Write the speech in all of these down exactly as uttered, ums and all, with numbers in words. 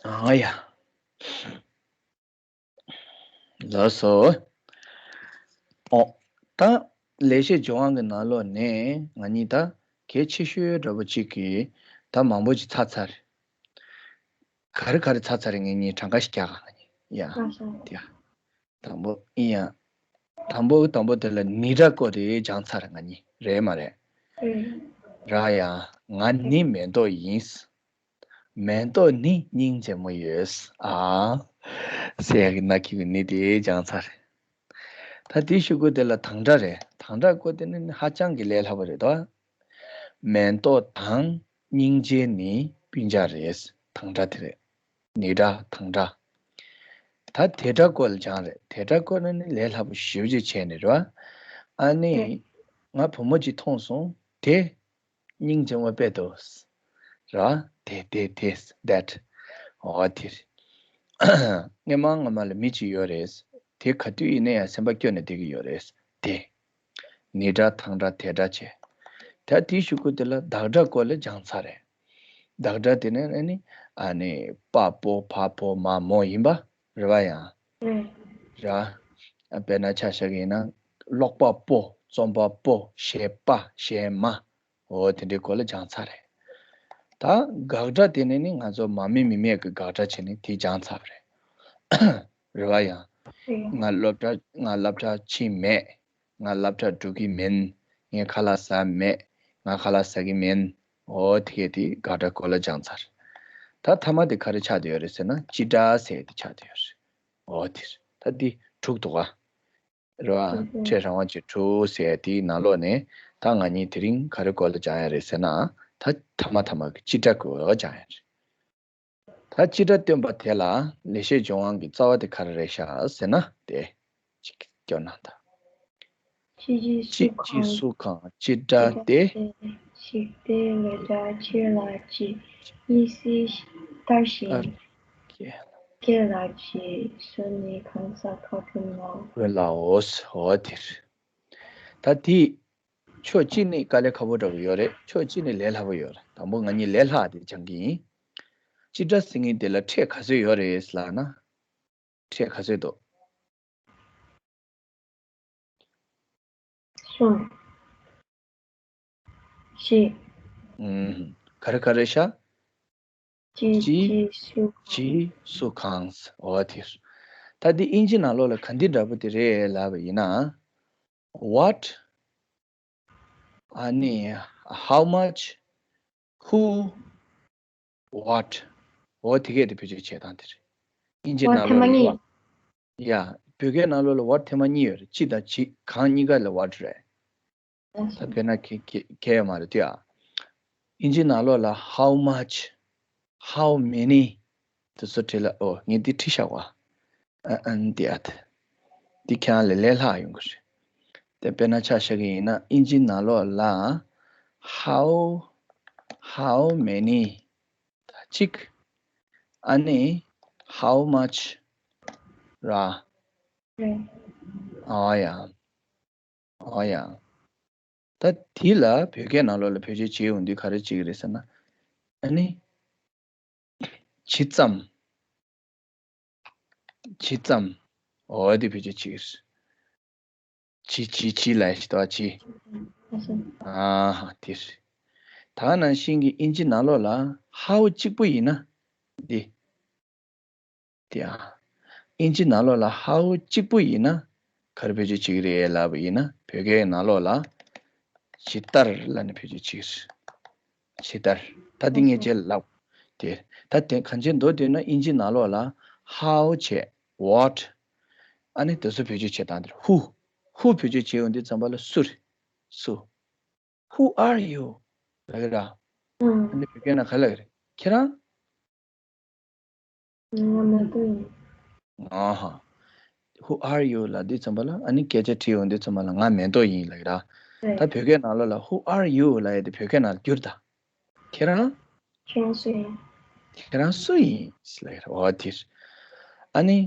ཨ་ཡ། ལགས་སོ། ཨོ། ད་ལེགས་བཤད་ལྗོན་དབང་གི་ནང་ལོགས་ནས་ང་གཉིས་ད་གལ་ཆེ་ཤོས་འདྲ་པོ་གཅིག་གིས་ད་མང་པོ་ཅིག་ཚར་ཚར། ག་རེ་ག་རེ་ཚར་ཚར་རེད། ངེད་གཉིས་གྲངས་ཀ་ཞིག་རྒྱག་ག་ང་གཉིས་ཡ། ལགས་སོ། དེ་ཡ། དང་པོ་ཡིན་ཡ། དང་པོ་དང་པོ་དེ་ལ་ནི་སྒྲ་སྐོར་དེ་སྦྱངས་ཚར་ང་གཉིས་རེད་མ་རེད། རེད། ར་ཡ། ང་ནི་མེ་ཏོག་ཡིན། མེ་ཏོག་ནི་སྙིང་རྗེ་མོ་ཡོད། ཨ། ཟེར་ཡ་གི་ན་ཁི་གི་ནི་དེ་སྦྱངས་ཚར། ད་དེའི་གཞུག་གུ་དེ་ལ་དང་སྒྲ་རེད། དང་སྒྲ་སྐོར་དེ་ནི་ཧ་ཅང་གི་ལས་སླ་པོ་རེད་དོ། མེ་ཏོག་དང་སྙིང་རྗེ་ནི་སྤུན་ཀྱག་རེད། དང་སྒྲ་དེ་རེད། ནི་སྒྲ་དང་སྒྲ། ད་དེ་སྒྲ་སྐོར་ལ་སྦྱངས་རེད། དེ་སྒྲ་སྐོར་ནི་ནི་ལས་སླ་པོ་ཞེ་པོ་ཅིག་བྱས་ནས་རེད་བ། ཨ་ནི། ང་བུ་མོ་ཅིག་མཐོང་སོང་དེ། སྙིང་རྗེ་མོ་དཔེ་འདུག་ར། དེ་དེ་དེ་that། འོ་དེ་རེད། སྔོན་མ་སྔོན་མ་ལ་མི་གཅིག་ཡོད་རེད། དེ་ག་དུས་ཡིན་ན་ཡང་སེམས་པ་སྐྱོ་ནས་བསྡད་ཀྱི་ཡོད་རེད། དེ། ནི་སྒྲ་དང་སྒྲ་དེ་སྒྲ་བྱས། ད་དེའི་གཞུག་གུ་དེ་ལ་བདག་སྒྲ་སྐོར་ལ་སྦྱངས་ཚར་རེད། བདག་སྒྲ་དེ་ནི་ཨ་ནི་ཨ་ནི་པ་པོ་བ་བོ་མ་མོ་ཡིན་པ་རེད་བ་ཡང་། རེད། ར། དཔེར་ན་ཆ་བཞག་གི་ཡིན་ན་ཀློག་པ་པོ། རྩོམ་པ་པོ། གཞས་པ་གཞས་མ། འོ་དེ་འདྲའི་སྐོར་ལ་སྦྱངས་ཚར་རེད། ད་དགག་སྒྲ་དེ་ནི་ནི་ང་ཚོ་མ་མི་མི་མེད་ཀྱི་དགག་སྒྲ་བྱས་ནས་དེ་སྦྱངས་ཚར་བ་རེད། རེད་བ་ཡང་། ང་སློབ་གྲྭ་ང་སློབ་གྲྭ་ཕྱིན་མེད། ང་སློབ་གྲྭ་འགྲོ་གི་མིན། ངས་ཁ་ལག་ཟ་མེད། ང་ཁ་ལག་ཟ་གི་མིན། འོ་དེ་གས་དེ་དགག་སྒྲ་སྐོར་ལ་སྦྱངས་ཚར། ད་མཐའ་མ་དེ་ག་རེ་ཆགས་བསྡད་ཡོད་རེད་ཟེར་ན་སྤྱི་སྒྲ་ཟེར་དེ་ཆགས་བསྡད་ཡོད་རེད། འོ་དེ་རེད། ད་འདི་དྲུག་འདུག་ག་རེད་བ། ཕྲད་རང་དབང་བཅས་དྲུག་ཟེར་ཡ་དེའི་ནང་ལོགས་ནས་ད་ང་གཉིས་དེ་རིང་ག་རེ་སྐོར་ལ་སྦྱང་ཡ་རེད་ཟེར་ན། ད་མཐའ་མ་མཐའ་མ་གི་སྤྱི་སྒྲ་སྐོར་སྦྱང་ཡ་རེད། ད་སྤྱི་སྒྲ་སྟོན་པ་དེ་ལ་ལེགས་བཤད་ལྗོན་དབང་གི་རྩ་བ་དེ་ག་རེ་རེད་ཤག་ཟེར་ན་དེ་གཅིག་སྐྱོར་གནང་དང་། གཅིག་གཅིག་སུ་གང་། སྤྱི་སྒྲ་སྟེ། ཞིག་སྟེ་ལས་སྒྲ་ཕྱིར་ལ་སྤྱི། གཉིས་སྲིད་ལྟར་ཞིང་། སྐྱེ་ལ་སྤྱི། སུ་ནི་གང་ཟག་ཁ་ཀུན་ལའོ། ཀུན་ལའོ། འོ་དེ་རེད། ད་དེ་ཕྱོགས་གཅིག་ནས་དཀའ་ལས་ཁག་པོ་འདྲ་པོ་ཡོད་རེད། ཕྱོགས་གཅིག་ནས་ལས་སླ་པོ་ཡོད་རེད། དང་པོ་ང་གཉིས་ལས་སླ་དེ་སྦྱང་གི་ཡིན། སྤྱི་སྒྲ་ཟེར་མཁན་དེ་ལ་ཕྲད་ག་ཚོད་ཡོད་རེད་ལབ་ན། ཕྲད་ག་ཚོད་འདུག་གསུམ། བཞི། ཨུམ། ག་རེ་ག་རེ་ཤག་སྤྱི། སྤྱི། སྤྱི། སུ། སྤྱི། སུ་གང་། འོ་དེ། ད་འདི་ཨིན་ཇི་ནང་ལོགས་ལ་ག་འདི་འདྲ་པོ་དེ་རེད་ལབ་པ་ཡིན་ན། What། ཨ་ནི། How much། Who། What། འོ་དེ་གས་དེ་བེད་སྤྱོད་བྱེད་སྟངས་དེ་རེད། ཨིན་ཇི་ནང་ལོགས་ལ་ཡ། བོད་སྐད་ནང་ལོགས་ལ་what་ཐེངས་མ་གཉིས་ཡོད་རེད། སྤྱི་དང་སྤྱི་གང་གཉིས་ཀ་ལ་what་རེད། ད་དཔེར་ན་ཁྱེད་ཁྱེད་ཁྱེད་ཡོད་མ་རེད་དེ་ཡ། ཨིན་ཇི་ནང་ལོགས་ལ་how much། How many། དེ་ཚོ་བྲིས་ལ། ཨོ་ངས་འདི་བྲིས་བཞག་པ། ཨ་ཨ་འདི་ཨ་ད། འདི་ཁྱེད་རང་ལ་ལས་སླ་ཡོང་གི་རེད། དེ་དཔེར་ན་ཆ་བཞག་གི་ཡིན་ན་ཨིན་ཇི་ནང་ལོགས་ལ་how། How many། ད་གཅིག་ཨ་ནི་how much་ར། རེད། ཨ་ཡ། ཨ་ཡ། ད་དེ་ལ་བོད་སྐད་ནང་ལོགས་ལ་བེད་སྤྱོད་བྱེད་ཡོང་དུས་ག་རེ་བྱེད་ཀྱི་རེད་ཟེར་ན། ཨ་ནི། ཇི་ཙམ། ཇི་ཙམ། འོ་དེ་བེད་སྤྱོད་བྱེད་ཀྱི་རེད། ཇི་ཇི་ཇི་ལབ་ཡ་ཞིག་འདུག་ག་ཇི། ཨ་ཧ་དེ་རེད། ད་ནང་བཞིན་གྱི་ཨིན་ཇི་ནང་ལོགས་ལ་how་གཅིག་པུ་ཡིན་ན་འདི། དེ་ཡང་། ཨིན་ཇི་ནང་ལོགས་ལ་how་གཅིག་པུ་ཡིན་ན་ག་རེ་བེད་སྤྱོད་བྱེད་ཀྱི་རེད་ལབ་པ་ཡིན་ན་བོད་སྐད་ནང་ལོགས་ལ་ཇི་ལྟར་ལབ་ནས་བེད་སྤྱོད་བྱེད་ཀྱི་རེད། ཇི་ལྟར། ད་འདི་ངས་རྗེས་ལ་ལབ། དེ། ད་དེ་གང་ཅི་མདོར་བསྡུས་ན་ཨིན་ཇི་ནང་ལོགས་ལ་how་བྱས། What། ཨ་ནི་དེ་ཚོ་བེད་སྤྱོད་བྱེད་སྟངས་དེ་རེད། Who། Who་བེད་སྤྱོད་བྱེད་ཡོང་དུས་ཙམ་པ་ལ་སུ་རེད། སུ། Who are you། ལབ་ཀྱི་ར། ཨ་ནི་བོད་སྐད་ནང་ག་ལབ་ཀྱི་རེད། ཁྱེད་རང་། ང་མེ་ཏོག་ཡིན། ཨ་ཧ། Who are you་ལབ་དུས་ཙམ་པ་ལ་ཨ་ནི་སྐད་ཆ་དྲིས་ཡོང་དུས་ཙམ་པ་ལ་ང་མེ་ཏོག་ཡིན་ལབ་ཀྱི་ར། རེད། ད་བོད་སྐད་ནང་ལོགས་ལ་Who are you་ལབ་ཡ་དེ་བོད་སྐད་ནང་བསྒྱུར་ད། ཁྱེད་རང་། ཁྱེད་རང་སུ་ཡིན། ཁྱེད་རང་སུ་ཡིན་ལབ་ཀྱི་ར། འོ་དེ་རེད། ཨ་ནི།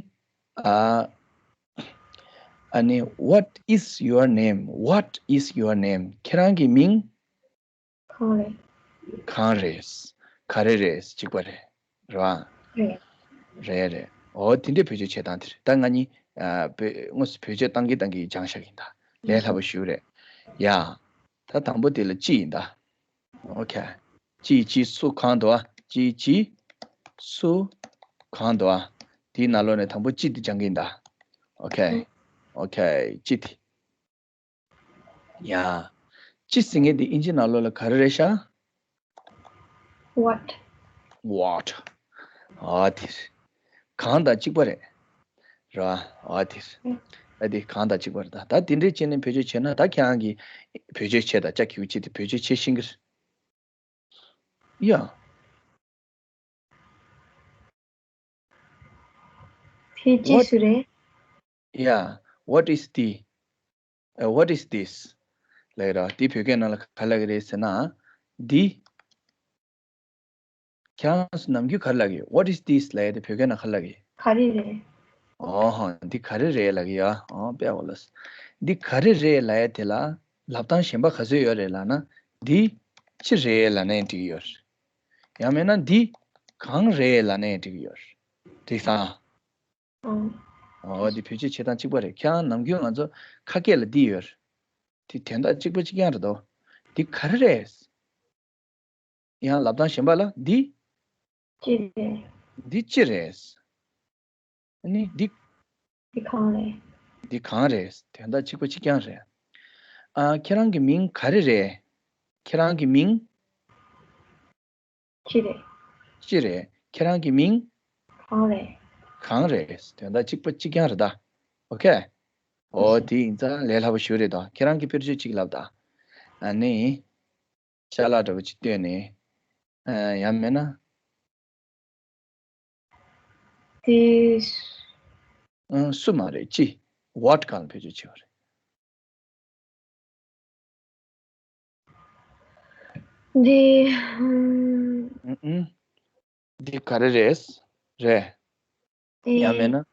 ཨ། ཨ་ནི། What is your name། What is your name། ཁྱེད་རང་གི་མིང་། གང་རེད། གང་རེད། ག་རེ་རེད། གཅིག་པ་རེད། རེད་བ། རེད། རེད་རེད། འོ་དེ་འདྲའི་བེད་སྤྱོད་བྱེད་སྟངས་དེ་རེད། ད་ང་གཉིས་ཨ་བེད་དངོས་སུ་བེད་སྤྱོད་བཏང་གིན་བཏང་གིན་སྦྱངས་བཞག་གི་ཡིན་ད། ལས་སླ་པོ་ཞེ་པོ་རེད། ཡ། ད་དང་པོ་དེ་ལ་ཅི་ཡིན་ད། ཨོ་ཁེ། ཅི་ཅི་སུ་གང་འདུག་ཨ། ཅི་ཅི་སུ་གང་འདུག་ཨ། དེའི་ནང་ལོགས་ནས་དང་པོ་ཅི་དེ་སྦྱང་གི་ཡིན་ད། ཨོ་ཁེ། ཨོ་ཁེ། ཅི་དེ། ཡ། ཅི་ཟེར་མཁན་དེ་ཨིན་ཇི་ནང་ལོགས་ལ་ག་རེ་རེད་ཤག What? What? ཨ་དེ་རེད། གང་དང་གཅིག་པ་རེད། རེད་བ། ཨ་དེ་རེད། ཨ་དེ་གང་དང་གཅིག་པ་རེད་ད། ད་དེ་འདྲའི་བྱས་ནས་བེད་སྤྱོད་བྱས་ན་ད་ཁྱེད་རང་གིས་བེད་སྤྱོད་བྱས་ད་ཅ་གི་གུ་ཅི་དེ་བེད་སྤྱོད་བྱེད་ཤེས་ཀྱི་རེད། ཡ། དེ་ཅི་What? སུ་རེད། Yeah, what is the, uh, what is this? ལབ་ཀྱི་རེད། འདི་བོད་སྐད་ནང་ལ་ག་རེ་ལབ་ཀྱི་རེད་ཟེར་ན། འདི། ཁྱེད་རང་ཚོ་ནམ་རྒྱུན་ག་རེ་ལབ་ཀྱི་ཡོད། What is this? ལབ་ཡ་དེ་བོད་སྐད་ནང་ག་རེ་ལབ་ཀྱི་ཡོད། ག་རེ་རེད། ཨོ་ཧོ། འདི་ག་རེ་རེད་ལབ་ཀྱི་ཡོད། ཨོ་དཔེ་འོ་ལགས། འདི་ག་རེ་རེད་ལབ་ཡ་དེ་ལ་ལབ་སྟངས་གཞན་པ་ག་ཚོད་ཡོད་རེད་ལབ་ན། འདི་ཅི་རེད་ལབ་ན་ཡང་འགྲིག་གི་ཡོད་རེད། ཡང་མིན་ན་འདི་གང་རེད་ལབ་ན་ཡང་འགྲིག་གི་ཡོད་རེད། འགྲིག་སོང་། ཨང་། ཨོ་འདི་བེད་སྤྱོད་བྱེད་སྟངས་གཅིག་པ་རེད། ཁྱེད་རང་ནམ་རྒྱུན་ང་ཚོ་ཁ་སྐད་ལ་འདི་ཡོད་རེད། དེ་དོན་དག་གཅིག་པ་གཅིག་རྐྱང་རེད་དོ། འདི་ག་རེ་རེད། ཡང་ལབ་སྟངས་གཞན་པ་ལ་འདི། ཅི་རེད། འདི་ཅི་རེད། ཨ་ནི་འདི། འདི་གང་རེད། འདི་གང་རེད། དོན་དག་གཅིག་པ་གཅིག་རྐྱང་རེད། ཨ། ཁྱེད་རང་གི་མིང་ག་རེ་རེད། ཁྱེད་རང་གི་མིང་། ཅི་རེད། ཅི་རེད། ཁྱེད་རང་གི་མིང་། གང་རེད། གང་རེད། དོན་དག་གཅིག་པ་གཅིག་རྐྱང་རེད་ད། ཨོ་ཁེ། ཨོ་དེ་ཡིན་ཙང་ལས་སླ་པོ་ཞེ་པོ་རེད་ད། ཁྱེད་རང་གིས་དཔེར་བརྗོད་ཅིག་ལབ་ད། ཨ་ནི། ཅ་ལག་འདྲ་པོ་ཅིག་བཏོན་ནས། ཨ། ཡང་མིན་ན། དེ། ཨང་། སུ་མ་རེད། ཅི། What གང་ལ་བེད་སྤྱོད་བྱེད་པ་རེད། འདི། ཨང་། འདི་ག་རེ་རེད། རེད། དེ། ཡང་མིན་ན།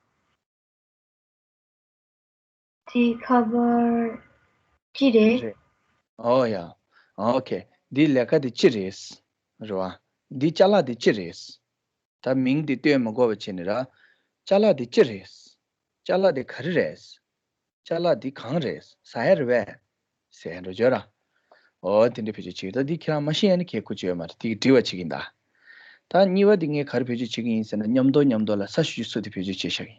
དེ་ཁ་པར་ཅི་རེད། རེད། ཨོ་ཡ། ཨོ་ཁེ། འདི་ལས་ཀ་དེ་ཅི་རེད། རེད་བ། འདི་ཅ་ལག་དེ་ཅི་རེད། ད་མིང་དེ་བཏོན་མ་དགོས་པ་བྱས་ནས་ར། ཅ་ལག་དེ་ཅི་རེད། ཅ་ལག་དེ་ག་རེ་རེད། ཅ་ལག་འདི་གང་རེད། ཟ་ཡ་རེད་པས། ཟེར་འགྲོ་བརྗོད་ར། ཨོ་དེ་འདྲ་བེད་སྤྱོད་བྱེད་ཀྱི་འདུག་འདི་ཁྱེད་རང་མ་ཤེས་ཡ་ནི་གལ་ཁུ་ཆེ་ཡོད་མ་རེད། དེ་གི་དྲི་བ་བྱེད་ཀྱི་ཡིན་ད། ད་གཉིས་པ་འདི་ངས་ག་རེ་བེད་སྤྱོད་བྱེད་ཀྱི་ཡིན་ཟེར་ན། མཉམ་དུ་མཉམ་དུ་ལ་ས་ཞབས་ཀྱུ་སུ་དེ་བེད་སྤྱོད་བྱས་བཞག་གི་ཡིན།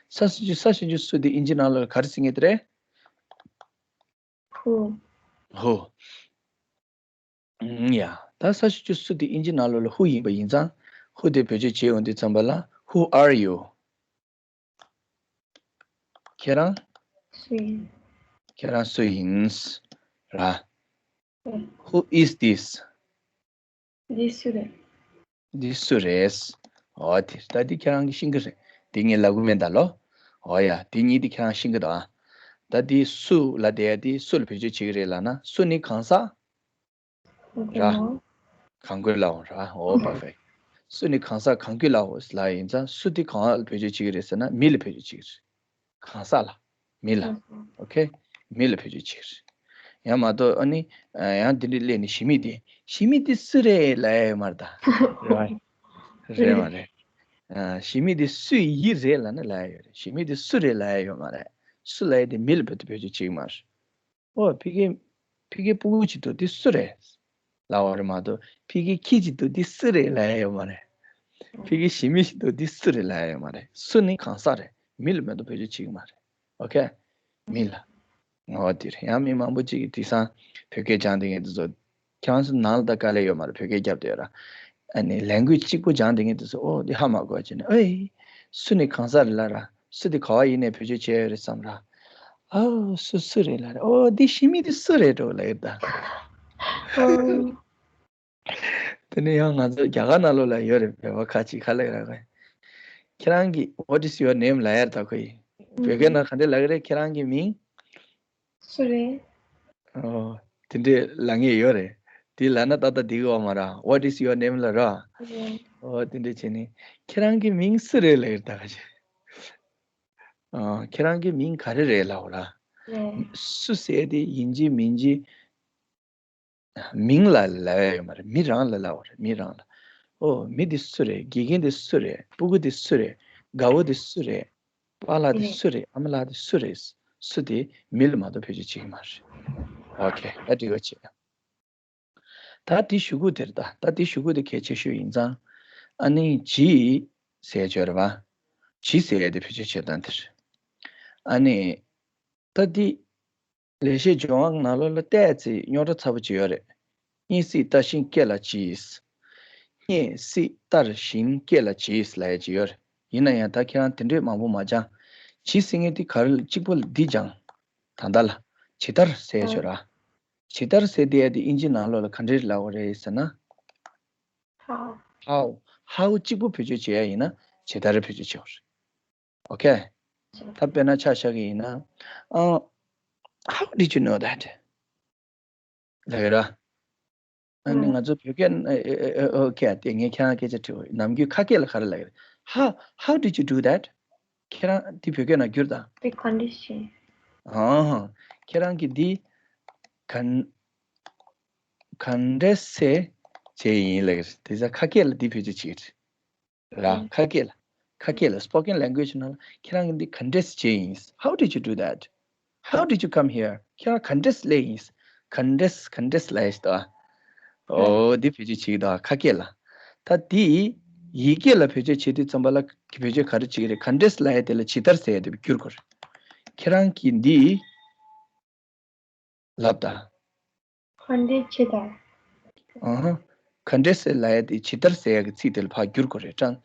ས་ཞབས་ཀྱུ་ས་ཞབས་ཀྱུ་སུ་དེ་ཨིན་ཇི་ནང་ལོགས་ལ་ག་རེ་ཟེར་གྱི་རེད། Who? Who? ཨང་། ཡ། ད་ས་ཞབས་ཀྱུ་སུ་དེ་ཨིན་ཇི་ནང་ལོགས་ལ་Who ཡིན་པ་ཡིན་ཙང་། Who དེ་བེད་སྤྱོད་བྱེད་ཡོང་དུས་ཙམ་པ་ལ། Who are you? ཁྱེད་རང་། སུ་ཡིན། ཁྱེད་རང་སུ་ཡིན། ར། ཨང་། Who is this? འདི་སུ་རེད། འདི་སུ་རེད། ཨོ་དེ་ད་འདི་ཁྱེད་རང་གིས་ཤེས་ཀྱི་རེད། འདི་ངས་ལབ་གི་མེད་ད་ལོ། ཨོ་ཡ། འདི་གཉིས་འདི་ཁྱེད་རང་ཤེས་ཀྱི་འདུག་ཨ། ད་འདི་སུ་ལབ་བསྡད་ཡ་འདི་སུ་ལ་བེད་སྤྱོད་བྱེད་ཀྱི་རེད་ལབ་ན། སུ་ནི་གང་ཟག་གང་ར། གང་རྒྱུ་ལའོ་ར། ཨོ་perfect། སུ་ནི་གང་ཟག་གང་རྒྱུ་ལའོ་ལབ་ཡིན་ཙང་། སུ་དེ་གང་ལ་བེད་སྤྱོད་བྱེད་ཀྱི་རེད་ཟེར་ན། མི་ལ་བེད་སྤྱོད་བྱེད་ཀྱི་རེད། གང་ཟག་ལ། མི་ལ། ཨོ་ཁེ། མི་ལ་བེད་སྤྱོད་བྱེད་ཀྱི་རེད། ཡང་མ་གཏོགས་ཨ་ནི། ཡང་འདི་འདྲ་སླེབས་ནས་ཞི་མི་དེ། ཞི་མི་དེ་སུ་རེད་ལབ་ཡ་ཡོད་མ་རེད་ད། རེད་བ། རེད་མ་རེད། ཞི་མི་དེ་སུ་ཡིན་རེད་ལབ་ན་ལབ་ཡ་ཡོད་རེད། ཞི་མི་དེ་སུ་རེད་ལབ་ཡ་ཡོད་མ་རེད། སུ་ལབ་ཡ་དེ་མི་ལ་བེད་སྤྱོད་བྱེད་ཀྱི་མ་རེད། ཨོ་ཕ་གི། ཕ་གི་སྤུ་གུ་ཅིག་འདུག་འདི་སུ་རེད། ལབ་པ་རེད་མ་གཏོགས། ཕ་གི་ཁྱི་ཅིག་འདུག་འདི་སུ་རེད་ལབ་ཡ་ཡོད་མ་རེད། ཕ་གི་ཞི་མི་ཞིག་འདུག་འདི་སུ་རེད་ལབ་ཡ་ཡོད་མ་རེད། སུ་ནི་གང་ཟག་རེད། མི་ལ་མ་གཏོགས་བེད་སྤྱོད་བྱེད་ཀྱི་མ་རེད། ཨོ་ཁེ། མི་ལ། ཨོ་དེ་རེད། ཡང་མི་མང་པོ་ཅིག་གིས་དེང་སང་བོད་སྐད་སྦྱང་བསྡད་མཁན་དེ་ཚོ། ཁྱེད་རང་ཚོ་ནང་ལ་ད་དཀའ་ལས་ཡོད་མ་རེད། བོད་སྐད་རྒྱབ་བསྡད་ཡོད་ར། ཨ་ནི་ལས་འགུལ་གཅིག་པོ་སྦྱང་བསྡད་མཁན་དེ་ཚོ། ཨོ་འདི་ཧ་མ་གོ་བ་བྱས་ནས། ཨེ། སུ་ནི་གང་ཟག་རེད་ལབ་ར། སུ་དེ་ག་བ་ཡིན་ནའི་བེད་སྤྱོད་བྱས་ཡོད་རེད་བསམ་ར། ཨའོ་སུ་སུ་རེད་ལབ་ར། ཨོ་འདི་ཞི་མི་དེ་སུ་རེད་འགྲོ་ལབ་ཡོད་ད། ཨོ། དེ་ནས་ཡང་ང་ཚོ་རྒྱ་གར་ནང་ལོགས་ལ་ཡོད་རེད། བོད་པ་ཁ་ཅིག་ཁ་ལག་ར་ག་ཁྱེད་རང་གི། What is your name? ལབ་ཡ་རེད་ད་ཁོ་ཡིས། བོད་སྐད་ནང་ག་འདྲ་ལབ་ཀྱི་རེད། ཁྱེད་རང་གི་མིང་། སུ་རེད། ཨོ། དེ་འདྲས་ལབ་མཁན་ཡོད་རེད། དེ་ལབ་ན་ཏག་ཏག་འགྲིག་གི་ཡོད་མ་རེད། What is your name? ལབ་ར། རེད། ཨོ་དེ་འདྲས་བྱས་ནས། ཁྱེད་རང་གི་མིང་སུ་རེད་ལབ་ཀྱི་རེད་ད་ག་ཅིག་ཨོ། ཁྱེད་རང་གི་མིང་ག་རེ་རེད་ལབ་པ་ར། རེད། སུ་ཟེར་དེ་ཡིན་གཅིག་མིན་གཅིག་མིང་ལ་ལབ་ཡ་ཡོད་མ་རེད། མི་རང་ལ་ལབ་པ་རེད། མི་རང་ལ། ཨོ་མི་འདི་སུ་རེད། དགེ་རྒན་འདི་སུ་རེད། སྤུ་གུ་འདི་སུ་རེད། དགའ་བོ་འདི་སུ་རེད། པཱ་ལགས་འདི་སུ་རེད། ཨ་མ་ལགས་འདི་སུ་རེད། སུ་དེ་མི་ལ་མ་གཏོགས་བེད་སྤྱོད་བྱེད་ཀྱི་མ་རེད། ཨོ་ཁེ། ད་འགྲིག་པ་བྱེད། ད་དེ་གཞུག་གུ་དེར་ད་ད་དེ་གཞུག་གུ་དེ་གལ་ཆེ་ཤོས་ཡིན་ཙང་། ཨ་ནི་ཇི་ཟེར་ཡ་ཅིག་ཡོད་རེད་པ། ཇི་ཟེར་ཡ་དེ་བེད་སྤྱོད་བྱེད་སྟངས་དེར། ཨ་ནི་ད་དེ་ལེགས་བཤད་ལྗོན་དབང་ནང་ལོགས་ལ་ཏོག་ཙམ་རྙོག་དྲ་ཚ་པོ་ཅིག་ཡོད་རེད། སྙེད་སྲིད་ལྟ་ཞིང་སྐྱེ་ལ་ཇི། སྙེད་སྲིད་ལྟར་ཞིང་སྐྱེ་ལ་ཇི་ལབ་ཡ་ཅིག་ཡོད་རེད། ཡིན་ན་ཡང་ད་ཁྱེད་རང་དེ་འདྲས་མང་པོ་མ་སྦྱང་། ཇི་ཟེར་མཁན་དེ་ག་རེ་ལ་གཅིག་པོ་ལ་འདི་སྦྱང་། ད་ལྟ་ལ་ཇི་ལྟར་ཟེར་ཡ་ཅིག་ཡོད་རེད། ཇི་ལྟར་ཟེར་དེ་ཡ་དེ་དབྱིན་ཇི་ནང་ལོགས་ལ་ག་འདྲས་ལབ་དགོས་རེད་ཟེར་ན། How. How. How གཅིག་པུ་བེད་སྤྱོད་བྱེད་ཡ་ཡིན་ན་ཇི་ལྟར་བེད་སྤྱོད་བྱེད་དགོས་རེད། Okay. ད་དཔེར་ན་ཆ་བཞག་གི་ཡིན་ན། ཨ། How did you know that? ལབ་ཡོད་ར། ཨ་ནི་ང་ཚོ་བོད་སྐད་ཨ་ཨ་ཨ་ཨ་ཨོ་ཁེ་དེ་ངས་ཁྱེད་རང་སྐད་ཆ་དྲི་བ་ནམ་རྒྱུན་ཁ་སྐད་ལ་ག་རེ་ལབ་ཡོད་རེད། How, how did you do that? ཁྱེད་རང་འདི་བོད་སྐད་ནང་བསྒྱུར་དང་། དེ་ག་འདྲས་བྱས། ཨ་ཧ། ཁྱེད་རང་གིས་འདི་ག་ག་འདྲས་སེ་བྱས་ཡིན་ལབ་ཀྱི་རེད། དེ་ཚོ་ཁ་སྐད་ལ་འདི་བེད་སྤྱོད་བྱེད་ཀྱི་རེད། ར། ཨ། ཁ་སྐད་ལ། ཁ་སྐད་ལ་spoken language ནང་ལ་ཁྱེད་རང་གིས་འདི་ག་འདྲས་སེ་བྱས་ཡིན། How did you do that? How did you come here? ཁྱེད་རང་ག་འདྲས་སླེབས་ཡིན། ག་འདྲས་ག་འདྲས་ལབ་ཡིན་ད། ཨོ་འདི་བེད་སྤྱོད་བྱེད་ཀྱི་འདུག་ཁ་སྐད་ལ། ད་འདི་ཡི་གེ་ལ་བེད་སྤྱོད་བྱེད་དུས་ཙམ་པ་ལ་བེད་སྤྱོད་ག་རེ་བྱེད་ཀྱི་རེད། ག་འདྲས་ལབ་ཡ་དེ་ལ་ཇི་ལྟར་ཟེར་ཡ་དེ་བསྒྱུར་དགོས་རེད། ཁྱེད་རང་གིས་འདི་ལབ་དང་། ག་འདྲས་ཇི་ལྟར། ཨ་ཧ། ག་འདྲས་ཟེར་ལབ་ཡ་དེ་ཇི་ལྟར་ཟེར་ཡ་གི་ཚིག་དེ་ལ་ཕར་བསྒྱུར་དགོས་རེད་ཀྱང་།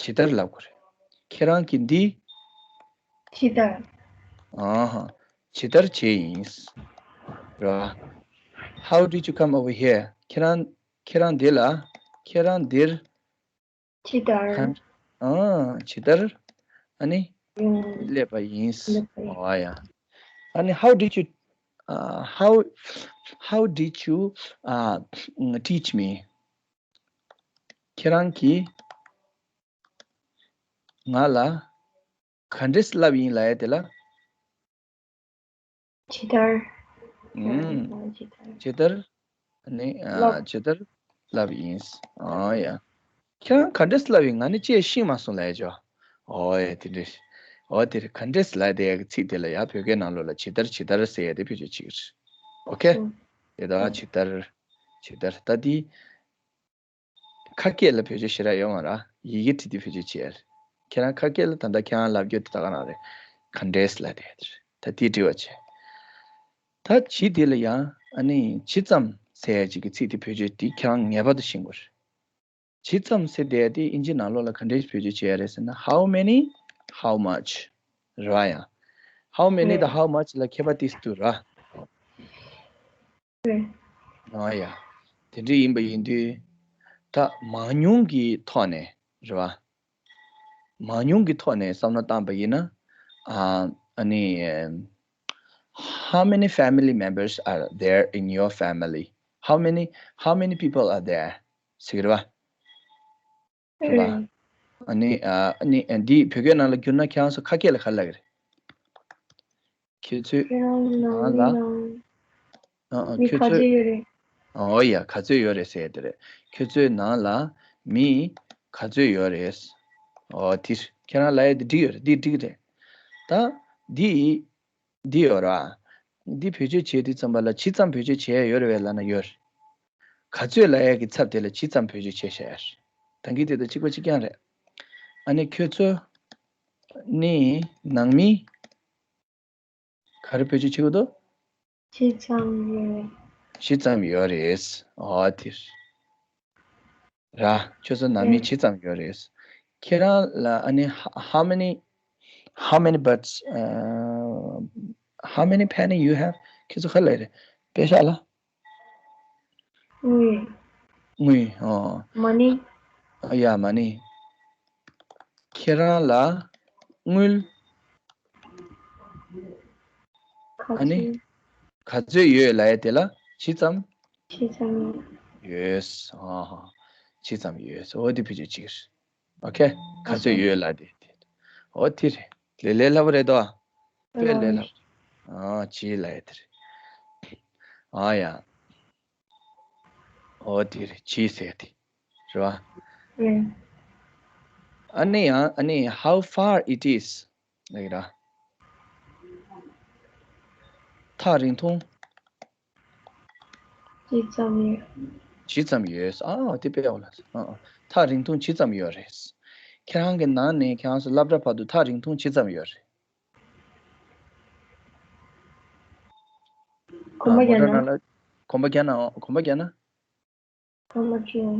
ཇི་ལྟར་ལབ་དགོས་རེད། ཁྱེད་རང་གིས་འདི། ཇི་ལྟར། ཨ་ཧ། ཇི་ལྟར་བྱས་ཡིན། ར། How did you come over here? ཁྱེད་རང་ཁྱེད་རང་འདི་ལ། ཁྱེད་རང་འདིར། ཇི་ལྟར། ཨ། ཇི་ལྟར། ཨ་ནི། ཡོང་། སླེབས་པ་ཡིན། སླེབས་པ་ཡིན། ཨོ་ཡ། ཨ་ནི་how did you, uh, how, how did you, uh, teach me? ཁྱེད་རང་གིས་ང་ལ་ག་འདྲས་བསླབས་ཡིན་ལབ་ཡ་དེ་ལ། ཇི་ལྟར། ཨུམ། ཇི་ལྟར། ཇི་ལྟར། ཨ་ནི། ཨ། ལབ། ཇི་ལྟར་ལབ་ཡིན། ཨོ་ཡ། ཁྱེད་རང་ག་འདྲས་ལབ་ཡིན། ང་ནི་ཅི་ཡང་ཤེས་མ་སོང་ལབ་ཡ་ཅོ། ཨོ་ཡ་དེ་འདྲས། ཨོ་དེ་རེད། ག་འདྲས་ལབ་དེ་ཡ་གི་ཚིག་དེ་ལ་ཡ་བོད་སྐད་ནང་ལོགས་ལ་ཇི་ལྟར་ཇི་ལྟར་ཟེར་ཡ་དེ་བེད་སྤྱོད་བྱེད་ཀྱི་རེད། ཨོ་ཁེ། ཨུམ། དེ་དག་ཇི་ལྟར། ཇི་ལྟར་ད་དེ། ཁ་སྐད་ལ་བེད་སྤྱོད་ཞེ་དྲག་ཡོད་མ་རེད། ཡི་གེ་བྲིས་ཏེ་བེད་སྤྱོད་བྱེད་ཡ་རེད། ཁྱེད་རང་ཁ་སྐད་ལ་ད་ལྟ་ཁྱེད་རང་ལབ་རྒྱུ་དེ་ད་ག་རང་རེད། ག་འདྲས་ལབ་དེ་ཡ་དེ་རེད། ད་དེ་དྲི་བ་བྱེད། ད་ཇི་དེ་ལ་ཡང་ཨ་ནི་ཇི་ཙམ་ཟེར་ཡ་ཅིག་གི་ཚིག་དེ་བེད་སྤྱོད་དེ་ཁྱེད་རང་ངེས་པར་དུ་ཤེས་དགོས་རེད། ཇི་ཙམ་ཟེར་དེ་དེ་དབྱིན་ཇི་ནང་ལོགས་ལ་ག་འདྲས་བེད་སྤྱོད་བྱེད་ཡ་རེད་ཟེར་ན། How many? How much? རེད་བ་ཡ། How many དང་how much ལ་ཁྱད་པར་ཏིས་འདུག་ར། རེད། ཨ་ཡ། དེ་འདྲ་ཡིན་པ་ཡིན་དུས། ད་མང་ཉུང་གི་ཐོག་ནས་རེད་བ། མང་ཉུང་གི་ཐོག་ནས་བསམ་བློ་བཏང་པ་ཡིན་ན། ཨ་ཨ་ནི། How many family members are there in your family? How many, how many people are there? ཟེར་གི་རེད་བ། རེད་བ། ཨ་ནི། ཨ་ནི་འདི་བོད་སྐད་ནང་ལ་བསྒྱུར་ན་ཁྱེད་རང་ཚོ་ཁ་སྐད་ལ་ག་རེ་ལབ་ཀྱི་རེད། ཁྱོད་ཚོའི་ཁྱེད་རང་ནང་ལ། ཨ་ཨ། མི་ཁྱོད་ག་ཚོད་ཚོད་ཡོད་རེད། ཨོ་ཡ། ག་ཚོད་ཡོད་རེད་ཟེར་ཡ་དེ་རེད། ཁྱོད་ཚོའི་ནང་ལ་མི་ག་ཚོད་ཡོད་རེད། ཨོ་དེ་ཁྱེད་རང་ལབ་ཡ་དེ་འགྲིག་ཡོད་རེད། འདི་འགྲིག་རེད། ད་འདི་འདི་ཡོད་ར། འདི་བེད་སྤྱོད་བྱེད་དུས་ཙམ་པ་ལ་ཇི་ཙམ་བེད་སྤྱོད་བྱེད་ཡ་ཡོད་རེད་བས་ལབ་ན་ཡོད་རེད། ག་ཚོད་ལབ་ཡ་གི་ཚབ་དེ་ལ་ཇི་ཙམ་བེད་སྤྱོད་བྱས་བཞག་ཡ་རེད། ད་གིན་དེ་དང་གཅིག་པ་གཅིག་རྐྱང་རེད། ཨ་ནི་ཁྱོད་ཚོ་ནི་ནང་མི། ག་རེ་བེད་སྤྱོད་བྱེད་དགོས་འདུག་ཇི་ཙམ་ཡོད། ཇི་ཙམ་ཡོད་རེད། ཨོ་དེ་ར། ཁྱོད་ཚོ་ནང་མི་ཇི་ཙམ་ཡོད་རེད། ཁྱེད་རང་ལ་ཨ་ནི་how, how many, how many birds, uh, how many penny you have? ཁྱོད་ཚོ་ག་ལ་རེད། པེ་ཤག་ལ། དངུལ། དངུལ། ཨོ། མ་ནི། ཨ་ཡ། མ་ནི། ཁྱེད་རང་ལ་དངུལ། ག་ཨ་ནི། ཚོད། ག་ཚོད་ཡོད་ལབ་ཡ་དེ་ལ་ཇི་ཙམ། ཇི་ཙམ་ཡོད། ཡོད། ཨ་ཧ། ཇི་ཙམ་ཡོད། ཨོ་དེ་བེད་སྤྱོད་བྱེད་ཀྱི་རེད། ཨོ་ཁེ། ག་ཚོད་ཡོད་ལབ་དེ། ཨོ་དེ་རེད། ལས་ལས་སླ་པོ་རེད་དོ། དཔེ་ལས་སླ་པོ། ཨ་ཇི་ལབ་ཡ་དེ་རེད། ཨ་ཡ། ཨོ་དེ་རེད། ཇི་ཟེར་དེ། རེད་བ། ཨ་ནི་ཡང་ཨ་ནི་how far it is ལབ་ཀྱི་ར། ཐག་རིང་ཐུང་། ཇི་ཙམ་ཡོད། ཇི་ཙམ་ཡོད། ཨ་དེ་དཔེ་ཡག་ལ། ཨ་ཨ། ཐག་རིང་ཐུང་ཇི་ཙམ་ཡོད་རེད། ཁྱེད་རང་གི་ནང་ནས་ཁྱེད་རང་ཚོ་སློབ་གྲྭ་བར་དུ་ཐག་རིང་ཐུང་ཇི་ཙམ་ཡོད་རེད། གོམ་པ་རྒྱག་ན། གོམ་པ་རྒྱག་ན་གོམ་པ་རྒྱག་ན། སྐར་མ་བཅུ།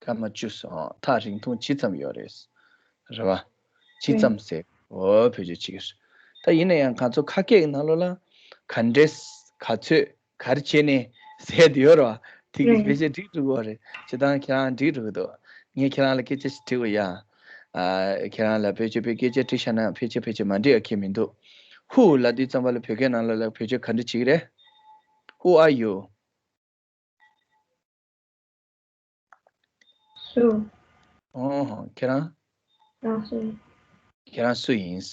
སྐར་མ་བཅུ་སོང་། ཐག་རིང་ཐུང་ཇི་ཙམ་ཡོད་རེད། རེད་བ། ཇི་ཙམ་ཟེར། འོ་བེད་སྤྱོད་བྱེད་ཀྱི་རེད། ད་ཡིན་ན་ཡང་ང་ཚོ་ཁ་སྐད་ཀྱི་ནང་ལོགས་ལ་ག་འདྲས། ག་ཚོད། ག་རེ་བྱས་ནས་ཟེར་དེ་ཡོད་རེད་བ། དེ་གི་བེད་སྤྱོད་འགྲིག་འགྲོ་གི་རེད། སྤྱིར་བཏང་ཁྱེད་རང་འགྲིག་འགྲོ་གི་འདུག་ངས་ཁྱེད་རང་ལ་སྐད་ཆ་ཞིག་དྲི་དགོས་ཡ། ཨ། ཁྱེད་རང་ལ་བེད་སྤྱོད་པའི་སྐད་ཆ་དྲིས་བཞག་ན་ཕལ་ཆེར་ཕལ་ཆེར་མ་འགྲིག་ཡ་ཁྱད་མི་འདུག Who ལབ་དུས་ཙམ་པ་ལ་བོད་སྐད་ནང་ལོགས་ལ་བེད་སྤྱོད་ག་འདྲ་བྱེད་ཀྱི་རེད། Who are you? སུ། ཨོ། ཁྱེད་རང་། རང་སུ་ཡིན། ཁྱེད་རང་སུ་ཡིན།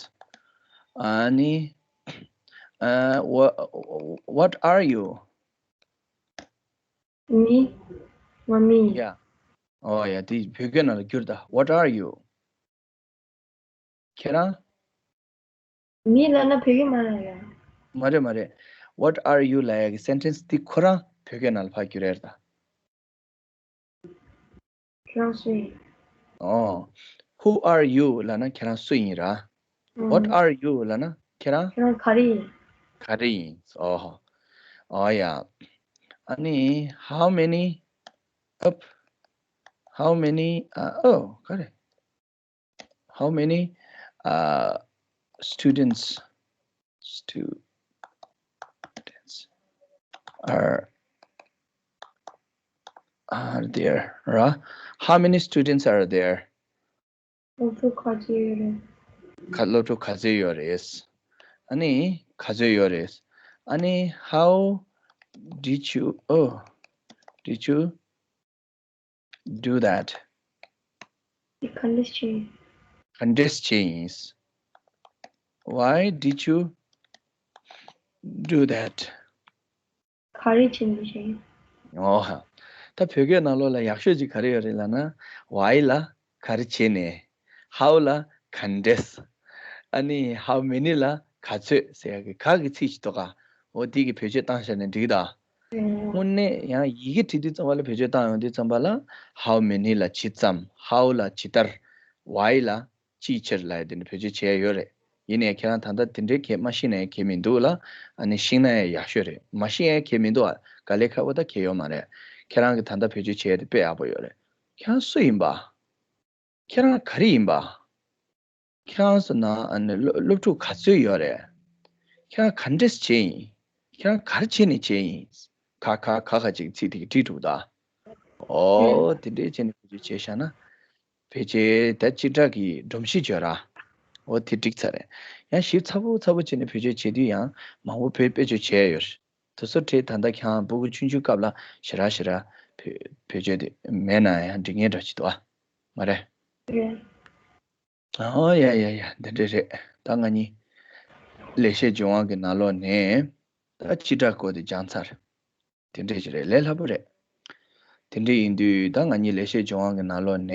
ཨ་ནི། ཨ། What, what are you? མི། ང་མི་ཡིན། ཡ། ཨོ་ཡ། དེ་བོད་སྐད་ནང་ལ་བསྒྱུར་ད། What are you? ཁྱེད་རང་། མི་ལབ་ན་བོད་སྐད་མ་ལབ་ཡ། མ་རེད་མ་རེད། What are you ལབ་ཡ་གི་སེན་ཊེན་སི་འདི་ཁོ་རང་བོད་སྐད་ནང་ལ་ཕར་བསྒྱུར་ཡ་རེད་ད། ཁྱེད་རང་སུ་ཡིན། ཨོ། Who are you ལབ་ན་ཁྱེད་རང་སུ་ཡིན་ར། What are you ལབ་ན་ཁྱེད་རང་། ཁྱེད་རང་ག་རེ་ཡིན། ག་རེ་ཡིན། ཨོ། ཨོ་ཡ། ཨ་ནི། How many up? How many? ཨོ། ག་རེ། How many, uh, students, students are, are there, right? How many students are there? སློབ་ཕྲུག་ག་ཚོད་ཡོད་རེད། ག་སློབ་ཕྲུག་ག་ཚོད་ཡོད་རེད། ཨ་ནི་ག་ཚོད་ཡོད་རེད། ཨ་ནི། How did you, oh, did you do that? ག་འདྲས་བྱས། ག་འདྲས་བྱས་ཡིན། Why did you do that? ག་རེ་བྱས་ནས་བྱས། ཨོ་ཧ། ད་བོད་སྐད་ནང་ལོགས་ལ་ཡག་ཤོས་ཅིག་ག་རེ་ཡོད་རེད་ལབ་ན། Why ལ་ག་རེ་བྱས་ནས། How ལ་ག་འདྲས། ཨ་ནི་how many ལ་ག་ཚོད་ཟེར་ཡག་གི་ག་གི་ཚིག་ཅིག་འདུག་ག་འོ་འདི་གི་བེད་སྤྱོད་བཏང་བཞག་ན་འགྲིག་གི་ད། དངོས་གནས་ཡང་ཡི་གེ་བྲིས་དུས་ཙམ་པ་ལ་བེད་སྤྱོད་བཏང་ཡོང་དུས་ཙམ་པ་ལ། How many ལ་ཇི་ཙམ། How ལ་ཇི་ལྟར། Why ལ་ཅིའི་ཕྱིར་ལབ་ཡ་དེ་འདྲ་བེད་སྤྱོད་བྱས་ཡོད་རེད། ཡིན་ནའི་ཁྱེད་རང་ད་ལྟ་དེ་འདྲའི་གས་མ་ཤེས་ན་ཡང་གས་མི་འདུག་ལ། ཨ་ནི་ཤེས་ན་ཡང་ཡག་ཤོས་རེད། མ་ཤེས་ཡང་གས་མི་འདུག་ཨ། དཀའ་ལས་ཁག་པོ་ད་གས་ཡོད་མ་རེད། ཁྱེད་རང་གི་ད་ལྟ་བེད་སྤྱོད་བྱས་ཡ་དེ་དཔེ་ཡག་པོ་ཡོད་རེད། ཁྱེད་རང་སུ་ཡིན་པ། ཁྱེད་རང་ག་རེ་ཡིན་པ། ཁྱེད་རང་ཚོ་ནང་ཨ་ནི་སློབ་སློབ་ཕྲུག་ག་ཚོད་ཡོད་རེད། ཁྱེད་རང་ག་འདྲས་བྱས་ཡིན། ཁྱེད་རང་ག་རེ་བྱས་ནས་བྱས་ཡིན། ཁ་ཁ་ཁ་ཁ་ཅིག་ཚིག་དེ་གི་བྲིས་འདུག་ད། ཨོ་དེ་འདྲས་བྱས་ནས་བེད་སྤྱོད་བྱས་བཞག་ན། ཕལ་ཆེར་ད་སྤྱི་བསྒྲགས་ཀྱི་སྒྲོམ་གཞི་བརྗོད་ར། ཨོ་དེ་འགྲིག་ཚར་རེད། ཡང་ཞིབ་ཚགས་པོ་ཚགས་པོ་བྱས་ནས་བེད་སྤྱོད་བྱེད་དུས་ཡང་མང་པོ་བེད་བེད་སྤྱོད་བྱས་ཡོད་རེད། དེ་ཚོ་བྲིས་ད་ལྟ་ཁྱེད་རང་སྤུ་གུ་ཆུང་ཆུང་སྐབས་ལ་ཞེ་དྲག་ཞེ་དྲག་བེད་བེད་སྤྱོད་དེ་མེད་ན་ཡང་འགྲིག་ངེས་འདྲ་ཅིག་འདུག་ཨ། མ་རེད། རེད། ཨོ་ཡ་ཡ་ཡ། འདི་འདྲ་རེད། ད་ང་གཉིས་ལེགས་བཤད་ལྗོན་དབང་གི་ནང་ལོགས་ནས་ད་སྤྱི་བསྒྲགས་སྐོར་དེ་སྦྱངས་ཚར། དེ་འདྲ་ཞིག་རེད། ལས་སླ་པོ་རེད། དེ་འདྲ་ཡིན་དུས་ད་ང་གཉིས་ལེགས་བཤད་ལྗོན་དབང་གི་ནང་ལོགས་ནས་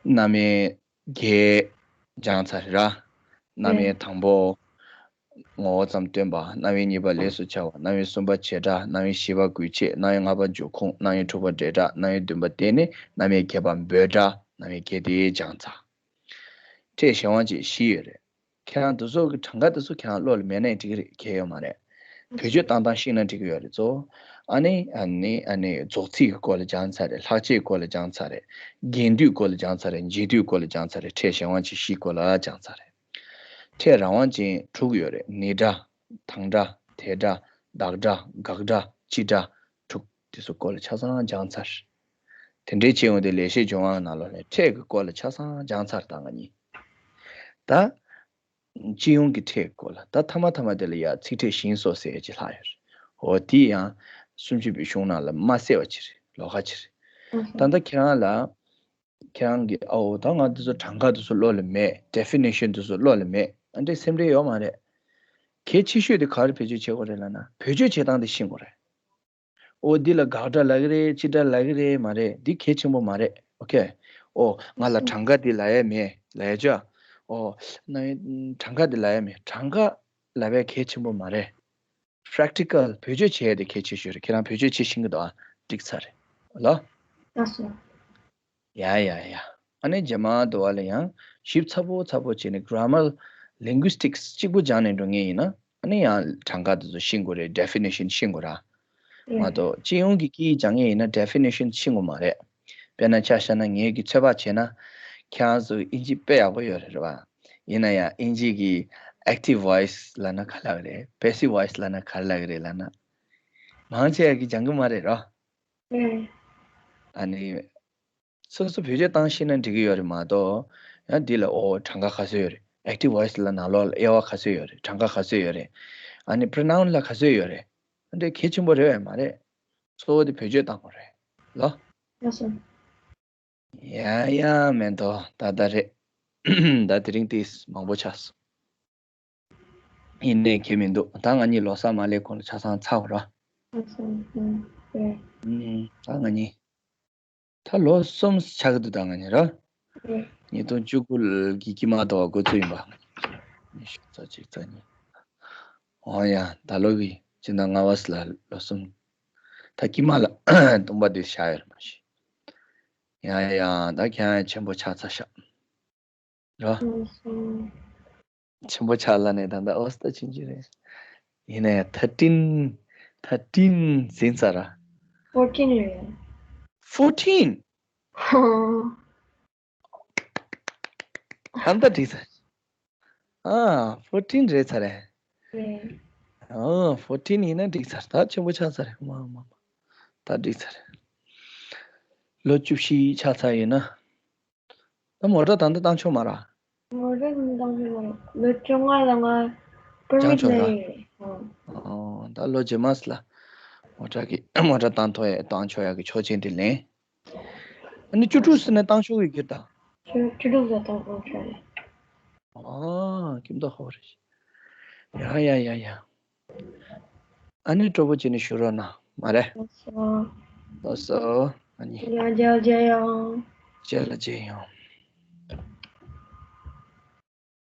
རྣམ་དབྱེ་བརྒྱད་སྦྱངས་ཚར་ར། རྣམ་དབྱེ་དང་པོ་ངོ་བོ་ཙམ་སྟོན་པ། རྣམ་དབྱེ་གཉིས་པ་ལས་སུ་བྱ་བ། རྣམ་དབྱེ་གསུམ་པ་བྱེ་བྲག་རྣམ་དབྱེ་བཞི་པ་དགོས་ཆེད། རྣམ་དབྱེ་ལྔ་པ་འབྱུང་ཁུངས། རྣམ་དབྱེ་དྲུག་པ་འབྲེལ་སྒྲ། རྣམ་དབྱེ་བདུན་པ་དེ་ནི་རྣམ་དབྱེ་བརྒྱད་པ་འབོད་སྒྲ། རྣམ་དབྱེ་བརྒྱད་དེ་སྦྱངས་ཚར། ཕྲད་གཞན་དབང་ཅན་བཞི་ཡོད་རེད། ཁྱེད་རང་དེ་ཚོ་གི་གྲངས་ཀ་དེ་ཚོ་ཁྱེད་རང་བློ་ལ་མེད་ན་ཡང་འགྲིག་གི་རེད། གལ་ཡོད་མ་རེད། བེད་སྤྱོད་བཏང་སྟངས་ཤེས་ན་འགྲིག་གི་ཡོད་རེད་ཚོ། ཨ་ནི་ཨ་ནི་ཨ་ནི་རྫོགས་ཚིག་གི་སྐོར་ལ་སྦྱངས་ཚར་རེད། ལྷག་བཅས་སྐོར་ལ་སྦྱངས་ཚར་རེད། རྒྱན་སྡུད་སྐོར་ལ་སྦྱངས་ཚར་རེད། འབྱེད་སྡུད་སྐོར་ལ་སྦྱངས་ཚར་རེད། ཕྲད་གཞན་དབང་ཅན་བཞིའི་སྐོར་ལ་སྦྱངས་ཚར་རེད། ཕྲད་རང་དབང་ཅན་དྲུག་ཡོད་རེད། ནི་སྒྲ། དང་སྒྲ། དེ་སྒྲ། བདག་སྒྲ། དགག་སྒྲ། སྤྱི་སྒྲ། དྲུག་དེ་ཚོ་སྐོར་ལ་ཆ་ཚང་སྦྱངས་ཚར། དེ་འདྲའི་བྱས་ཡོང་དུས་ལེགས་བཤད་ལྗོན་དབང་ནང་ལོགས་ནས་ཕྲད་ཀྱི་སྐོར་ལ་ཆ་ཚང་སྦྱངས་ཚར་ད་ང་གཉིས། ད། སྤྱི་ཡོངས་ཀྱི་ཕྲད་ཀྱི་སྐོར་ལ། ད་མཐའ་མ་མཐའ་མ་དེ་ལ་ཡ་ཚིག་ཕྲད་ཞིང་སོགས་ཟེར་ཡ་ཅིག་ལྷག་ཡོད་རེད། འོ་དེ་ཡང་སུམ་ཅུ་པའི་གཞུང་ནང་ལ་མ་གསལ་བ་ཅིག་རེད། ལོགས་ཀ་ཅིག་རེད། ད་ལྟ་ཁྱེད་རང་ལ། ཁྱེད་རང་གིས་ཨའོ་ད་ང་འདི་ཚོ་གྲངས་ཀ་འདི་ཚོ་བློ་ལ་མེད། ཌེ་ཕི་ནེ་ཤན་འདི་ཚོ་བློ་ལ་མེད། ཨ་འདྲའི་སེམས་ཁྲལ་ཡོད་མ་རེད། གལ་ཆེ་ཤོས་དེ་ག་རེ་བེད་སྤྱོད་བྱེད་དགོས་རེད་ལབ་ན། བེད་སྤྱོད་བྱེད་སྟངས་དེ་ཤེས་དགོས་རེད། ཨོ་འདི་ལ་དགག་སྒྲ་ལབ་ཀྱི་རེད། སྤྱི་སྒྲ་ལབ་ཀྱི་རེད་མ་རེད། འདི་གལ་ཆེན་པོ་མ་རེད། ཨོ་ཁེ། ཨོ་ང་ལ་གྲངས་ཀ་འདི་ལབ་ཡ་མེད་ལབ་ཡ་ཅོ། ཨོ་ན་གྲངས་ཀ་འདི་ལབ་ཡ་མེད། གྲངས་ཀ་ལབ་ཡ་གལ་ཆེན་པོ་མ་རེད། practical བེད་སྤྱོད་བྱེད་ཡ་དེ་གལ་ཆེ་ཤོས་རེད། ཁྱེད་རང་བེད་སྤྱོད་བྱེད་ཤེས་ཀྱི་འདུག་ཨ། འགྲིག་ཚར་རེད་ལ། ལགས་སོ། ཡ་ཡ་ཡ། ཨ་ནི་རྗེས་མ་དུ་བ་ལ་ཡང་ཞིབ་ཚགས་པོ་ཚགས་པོ་བྱས་ནས་grammar linguistics གཅིག་པུ་སྦྱངས་ནས་འགྲོ་ངེས་ཡིན་ན། ཨ་ནི་ཡང་གྲངས་ཀ་དེ་ཚོ་ཤེས་དགོས་རེད། definition ཤེས་དགོས་ར། མ་གཏོགས་སྤྱི་ཡོངས་ཀྱི་སྐད་ཡིག་སྦྱང་ངེས་ཡིན་ན་definition ཤེས་དགོས་མ་རེད། དཔེར་ན་ཆ་བཞག་ན་ངེད་ཀྱི་ཚོད་དཔག་བྱས་ན། ཁྱེད་རང་ཚོ་ཨིན་ཇི་དཔེ་ཡག་པོ་ཡོད་རེད་རེད་བ། ཡིན་ན་ཡང་ཨིན་ཇི་གི་active voice ལབ་ན་ག་ལབ་རེད། passive voice ལབ་ན་ག་ལབ་རེད་ལབ་ན། མང་ཆེ་བ་གིས་སྦྱང་གི་མ་རེད་རོ། ཨ་ནི། སོ་སོ་བེད་སྤྱོད་བཏང་ཤེས་ན་འགྲིག་གི་ཡོད་རེད་མ་གཏོགས། ཡང་འདི་ལ་ཨོ་གྲངས་ཀ་ག་ཚོད་ཡོད་རེད། active voice ལ་ནང་ལོགས་ལ་དབྱེ་བ་ག་ཚོད་ཡོད་རེད། གྲངས་ཀ་ག་ཚོད་ཡོད་རེད། ཨ་ནི་pronoun ལ་ག་ཚོད་ཡོད་རེད། འདི་གལ་ཆེན་པོ་རེད་བས་མ་རེད། གཙོ་བོ་དེ་བེད་སྤྱོད་བཏང་དགོས་རེད་ལོ། ལགས་སོ། ཡ་ཡ་མེད་དོ་ད་ད་རེད། ད་དེ་རིང་ཏིས་མང་པོ་ཆགས་སོང་། ཡིན་ནའི་ཁྱད་མི་འདུག་ད་ང་གཉིས་ལོ་གསར་མ་སླེབས་གོང་ལ་ཆ་ཚང་ཚར་བ་ར། ལགས་སོ། ཨུམ་ཨུམ་ད་ང་གཉིས། ད་ལོ་གསུམ་ཆགས་ཀྱི་འདུག་ད་ང་གཉིས་ར། ཉིས་སྟོང་བཅུ་དགུ་གི་དཀྱིལ་མ་ཟླ་བ་འགོ་ཚུགས་ཡིན་པ། ཉི་ཤུ་རྩ་གཅིག་རྩ་གཉིས། འོ་ཡ་ད་ལོ་གི་སྤྱི་ཟླ་ལྔ་པ་ལ་ལོ་གསུམ། ད་དཀྱིལ་མ་ལ་སྟོང་པ་འདི་བཞག་ཡོད་རེད་མ་གཞི། ཡ་ཡ་ད་ཁྱེད་རང་ཆེན་པོ་ཆགས་ཚར་ཤག་རོ། ཆེན་པོ་ཆགས་ལ་ནས་ད་ལྟ་ཨོ་སྟ་ཕྱིན་གྱི་རེད། ཡིན་ནའི་thirteen thirteen ཟིན་ཚར་ར། fourteen རེད། fourteen ད་ལྟ་འགྲིག་ཚར། ཨ་fourteen རེད་ཚར་རེད། རེད། ཨ་fourteen ཡིན་ན་འགྲིག་ཚར། ད་ཆེན་པོ་ཆགས་ཚར་རེད། མ་མ་མ་ད་འགྲིག་ཚར་རེད། ལོ་བཅུ་བཞི་ཆགས་ཚར་ཡིན་ན། ད་མོ་ཊ་ད་ལྟ་བཏང་ཆོག་མ་ར། མོ་ཊ་ད་ལྟ་བཏང་ཆོག་མ་ར། ལོ་བཅོ་ལྔ་ལ་ང་permit ལེན་ཡོད་རེད། ཨོ་ད་ལོ་རྗེས་མ་ལ་མོ་ཊ་གི་མོ་ཊ་བཏང་ཐོག་ཡ་བཏང་ཆོག་ཡ་གི་ཆོག་མཆན་དེ་ལེན། ཨ་ནི་བཅུ་དྲུག་ཟིན་ན་བཏང་ཆོག་གི་གྱུར་ད། བཅུ་བཅུ་དྲུག་ལ་བཏང་བཏང་ཆོག་རེད། ཨ་ཁྱིམ་ཐོག་ཧོ་རེད། ཡ་ཡ་ཡ་ཡ། ཨ་ནི་སྤྲོ་པོ་བྱས་ནས་བཞུགས་རོགས་གནང་མ་རེད། ལགས་སོ། ལགས་སོ། ཨ་ནི། ཡ་མཇལ་མཇལ་ཡོང་། མཇལ་ལ་མཇལ་ཡོང་།